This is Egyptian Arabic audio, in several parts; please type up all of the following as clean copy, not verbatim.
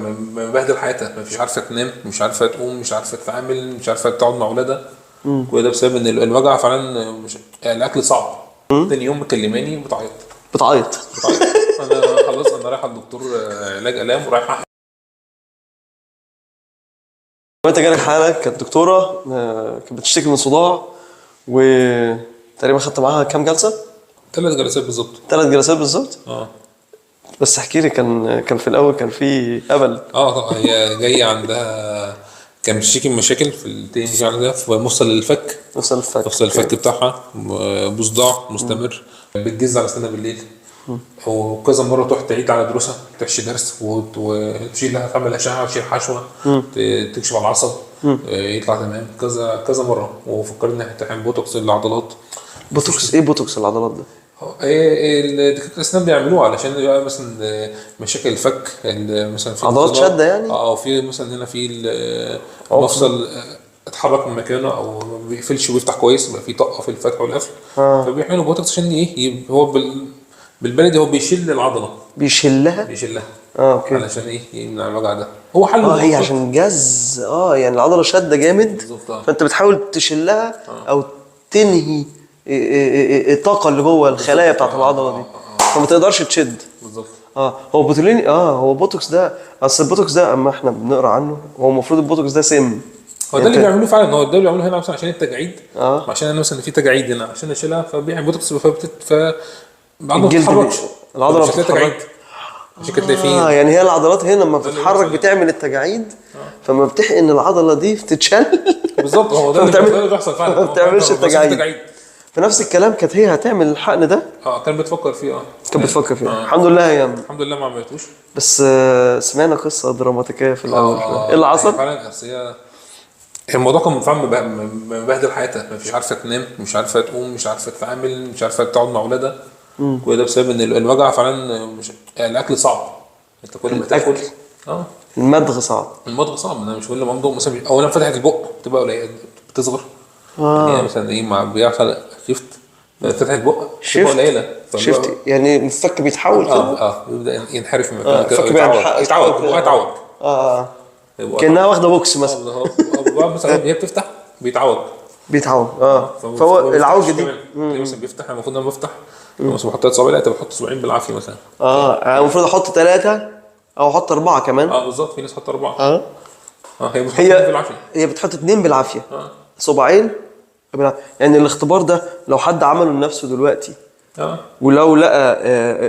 مبهدل حياتها، مش عارفه تنام، مش عارفه تقوم، مش عارفه تتعامل، مش عارفه تقعد مع اولادها. كل ده بسبب ان الوجع فعلا، مش الاكل صعب. تاني يوم مكلماني بتعيط. بتعيط. بتعيط. انا خلاص انا رايح الدكتور علاج الام ورايح. وانت جالك حاله كانت دكتورة كانت بتشتكي من صداع، وتقريبا خدت معاها كام جلسه؟ 3 جلسات بالظبط. 3 جلسات بالظبط؟ اه. بس احكي لي، كان في الاول كان في قبل. اه هي جاية عندها كان بتشتكي من مشاكل في ال TMJ عندها في مفصل الفك. مفصل الفك. مفصل الفك بتاعها بصداع مستمر، بتجز على سنها بالليل، وكذا مرة تروح تعيد على دروسها، تحشي درس وتشيل لها، تعمل اشعه وتشيل حشوه، تكشف على العصب، يطلع تمام كذا كذا مرة. وفكرنا ان احنا نعمل بوتوكس للعضلات. بوتوكس ايه بوتوكس العضلات ده؟ الدكاترة الاسنان بيعملوه علشان يبقى مثلا مشاكل الفك مثلا في عضلات شاده يعني، او في مثلا هنا في المفصل اتحرك من مكانه او ما بيقفلش وبيفتح كويس، يبقى في طاقة في الفتح والقفل. فبيعملوا بوتوكس عشان ايه؟ هو بالبلدي هو بيشيل العضلة. بيشيلها؟ بيشيلها. okay. علشان ايه؟ يمنع الوجع ده. هو حل هي عشان جز، يعني العضلة شاده جامد بالظبط، فانت بتحاول تشيلها او تنهي الطاقة اللي جوه الخلايا بتاعت العضلة دي، فما تقدرش تشد. بالظبط. هو بوتولين، هو بوتوكس ده، اصل البوتوكس ده اما احنا بنقرا عنه هو المفروض البوتوكس ده سم. هو ده اللي بيعملوه فعلا، هو ده اللي بيعملوه هنا مثلا عشان التجاعيد، عشان انا مثلا في تجاعيد هنا عشان اشيلها، فبيعمل بوتوكس العضلة ما بتتحركش، العضلة ما بتتحركش عشان كده تلاقي يعني هي العضلات هنا لما بتتحرك بتعمل التجاعيد، فما بتحقن العضلة دي بتتشل. بالظبط، هو ده اللي بيحصل فعلا، ما بتعملش التجاعيد. فنفس الكلام كانت هي هتعمل الحقن ده، كان بتفكر فيه، كانت بتفكر فيه. الحمد لله هي الحمد لله ما عملتوش. بس سمعنا قصة دراماتيكيه في الاول. ايه اللي حصل؟ فعلا اصل هي الموضوع كان فعلا مبهدل حياتها، مش عارفه تنام، مش عارفه تقوم، مش عارفه تتعامل، مش عارفه تقعد مع اولادها. كل ده بسبب ان الوجع فعلا، مش الاكل صعب، انت كل ما تاكل المضغ صعب. المضغ صعب. انا مش كل ما امضغ مثلا، اولا فتحه البق بتبقى قليله، بتصغر. يعني مثلا ايه، مع بيحصل shift، فتحه البق بتبقى قليله، shift يعني الفك بيتحول كده، بيبدا ينحرف من مكانه الفك يتعوج، يتعوج، كانها واخده بوكس مثلا. مثلا هي بتفتح بيتعوج، بيتعوج. فهو العوجه دي مثلا بيفتح، المفروض انا بفتح مثلا بحط 3 صوابع، لا انت بتحط صباعين بالعافية مثلا. انا المفروض احط 3 او احط 4 كمان. بالظبط، في ناس حاطه 4. هي بتحط 2 بالعافية، هي بتحط 2 بالعافية، صباعين بالعافية. يعني الاختبار ده لو حد عمله لنفسه دلوقتي، ولو لقى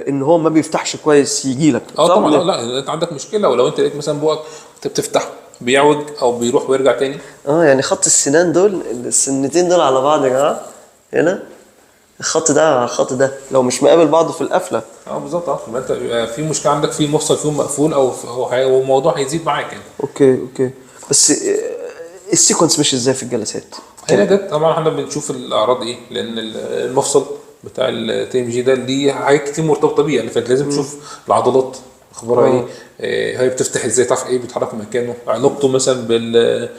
ان هو ما بيفتحش كويس يجي لك. طبعا. لا انت عندك مشكلة، ولو انت لقيت مثلا بقك انت بتفتح بيعوج او بيروح ويرجع تاني. يعني خط السنان دول، السنتين دول على بعض يا جماعة، هنا الخط ده على الخط ده لو مش مقابل بعضه في القفله. بالظبط. يبقى انت في مشكلة عندك في مفصل فيهم مقفول، او الموضوع هيزيد معاك يعني. okay. بس ال sequence مش ازاي في الجلسات؟ هي جت طبعا احنا بنشوف الاعراض ايه، لان المفصل بتاع ال TMJ ده ليه حاجات كتير مرتبطة بيه يعني، فانت لازم تشوف العضلات اخبارها ايه، هي بتفتح ازاي، تعرف ايه بيتحرك من مكانه، علاقته مثلا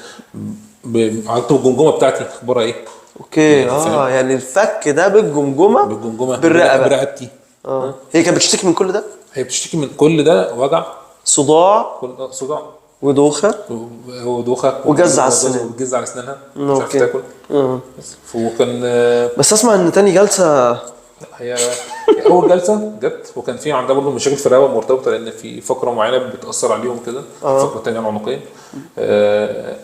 علاقته بالجمجمه بتاعتي اخبارها ايه. okay. يعني الفك ده بالجمجمه، بالرقبه، برقبتي. هي كانت بتشتكي من كل ده؟ هي بتشتكي من كل ده، وجع، صداع، صداع ودوخه، وجز على السنان، وجز على اسنانها، مش عارفه تاكل. بس وكان بس اسمع ان تاني جلسه، هي اول جلسه جت وكان في عندها برضه مشاكل في الرقبة مرتبطة، لان في فقره معينة بتاثر عليهم كده، فقره ثانية العنقيه.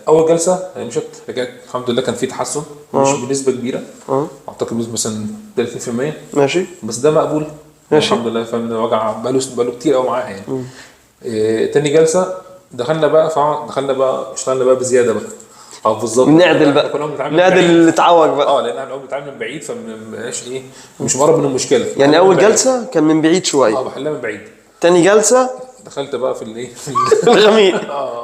اول جلسه مشت، رجعت الحمد لله كان في تحسن، مش بنسبة كبيرة، اعتقد بنسبة مثلا 30%. ماشي، بس ده مقبول. ماشي، الحمد لله. فاهم الوجع بقاله كتير قوي معاها يعني. تاني جلسه دخلنا بقى اشتغلنا بقى بزيادة بقى. بالظبط، نعدل بقى، نعدل اللي اتعوج بقى. لان احنا بنتعامل من بعيد، فمبقاش ايه، مش مقرب من المشكلة يعني. اول جلسه كان من بعيد شوية، بحلها من بعيد. تاني جلسه دخلت بقى في الايه، في الغميق.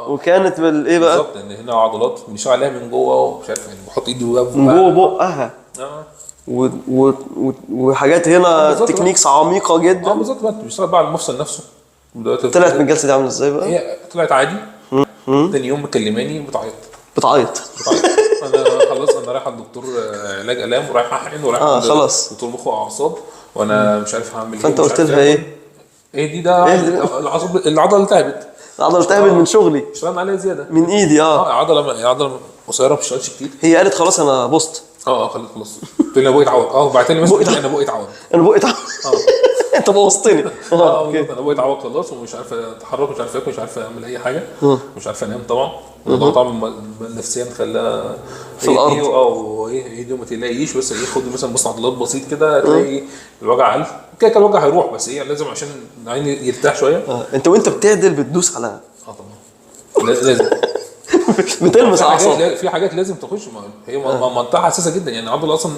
وكانت بالايه بقى؟ بالظبط، ان هنا عضلات مش عليها من جوه، ومش عارف يعني بحط ايدي من جوه بقها، وحاجات هنا techniques عميقة جدا. بالظبط بقى، بتشتغل بقى على المفصل نفسه. طلعت من الجلسة دي عامله ازاي بقى؟ هي طلعت عادي. تاني يوم مكلماني بتعيط. بتعيط. انا خلاص انا رايح الدكتور علاج الام، ورايح احقن، ورايح خلاص دكتور مخ واعصاب، وانا مش عارف هعمل ايه. فانت قلت لها ايه؟ ايه دي؟ ده العضلة التهبت. العضلة التهبت من شغلي، اشتغلنا عليها زيادة من ايدي. عضلة قصيرة ما بتشتغلش كتير. هي قالت خلاص انا بوظت. خلاص قلت لي انا بقي اتعوج. بعت لي message انا بقي اتعوج. انا بقي اتعوج. انت بوظتني. انا بقي اتعوج خلاص، ومش عارف اتحرك، ومش عارف اكل، مش عارف اعمل اي حاجة، مش عارف انام طبعا. الموضوع طبعا نفسيا خلاها في الارض. وايه ايدي ما تلاقيش، بس ايه خد مثلا بص عضلات بسيط كده تلاقي الوجع قل كده كده، الوجع هيروح، بس ايه لازم عشان العين يرتاح شوية. انت وانت بتعدل بتدوس على طبعا لازم بتلمس اعصاب. في حاجات لازم تخش، ما هي منطقة حساسة جدا يعني. العضلة اصلا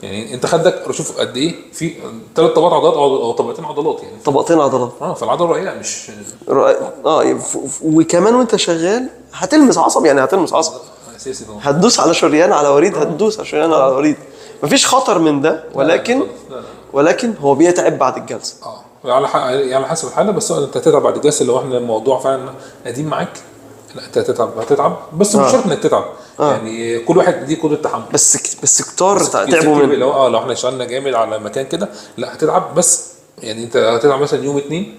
يعني انت خدك شوف قد ايه في 3 طبقات عضلات او طبقتين عضلات يعني. طبقتين عضلات. فالعضله رقيقه مش وكمان وانت شغال هتلمس عصب، يعني هتلمس عصب اساسي طبعا. هتدوس على شريان على وريد، هتدوس على شريان على وريد، مفيش خطر من ده، ولكن لا لا. ولكن هو بيتعب بعد الجلسة. على حسب الحالة، بس انت هتتعب بعد الجلسة لو احنا الموضوع فعلا قديم معاك. لا انت هتتعب بس مش شرط انك تتعب. يعني كل واحد ليه قدره تحمل، بس كتار تعبوا منه. لو احنا اشتغلنا جامد على مكان كده لا هتتعب، بس يعني انت هتتعب مثلا يوم 2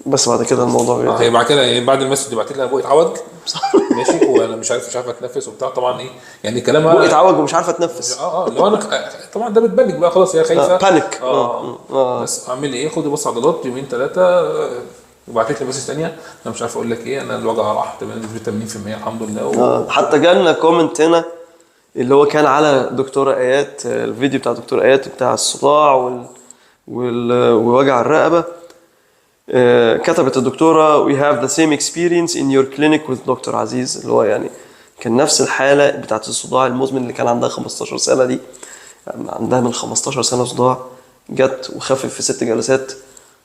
بس بعد كده الموضوع هي بعد كده يعني بعد ال message بعت لي انا بقي اتعوج ماشي، وانا مش عارف اتنفس وبتاع. طبعا ايه يعني كلامها بقي اتعوج ومش عارفه اتنفس. لو انا طبعا ده بتبلج بقى خلاص، هي خايفة panic. بس اعمل ايه؟ خدي بص عضلات يومين 3، وبعتت لي message ثانية انا مش عارف اقول لك ايه، انا الوجع راح 80% الحمد لله. حتى جالنا comment هنا اللي هو كان على دكتورة ايات، الفيديو بتاع دكتورة ايات بتاع الصداع ووجع الرقبة. كتبت الدكتورة we have the same experience in your clinic with دكتور عزيز، اللي هو يعني كان نفس الحالة بتاعت الصداع المزمن اللي كان عندها 15 سنة دي، عندها من 15 سنة صداع، جت وخفف في 6 جلسات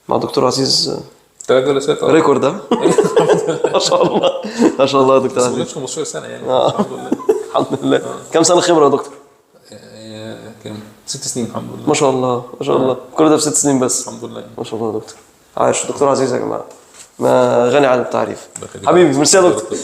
مع دكتور عزيز. 3 جلسات record ده. ما شاء الله ما شاء الله يا دكتور عزيز. بس 15 سنة يعني. الحمد لله الحمد لله. كم سنة خبره يا دكتور؟ كام؟ 6 سنين الحمد لله. ما شاء الله ما شاء الله، كل ده في 6 سنين بس. الحمد لله ما شاء الله يا دكتور. عايش دكتور عزيز يا جماعة، ما غني عن التعريف. حبيبي ميرسي يا دكتور.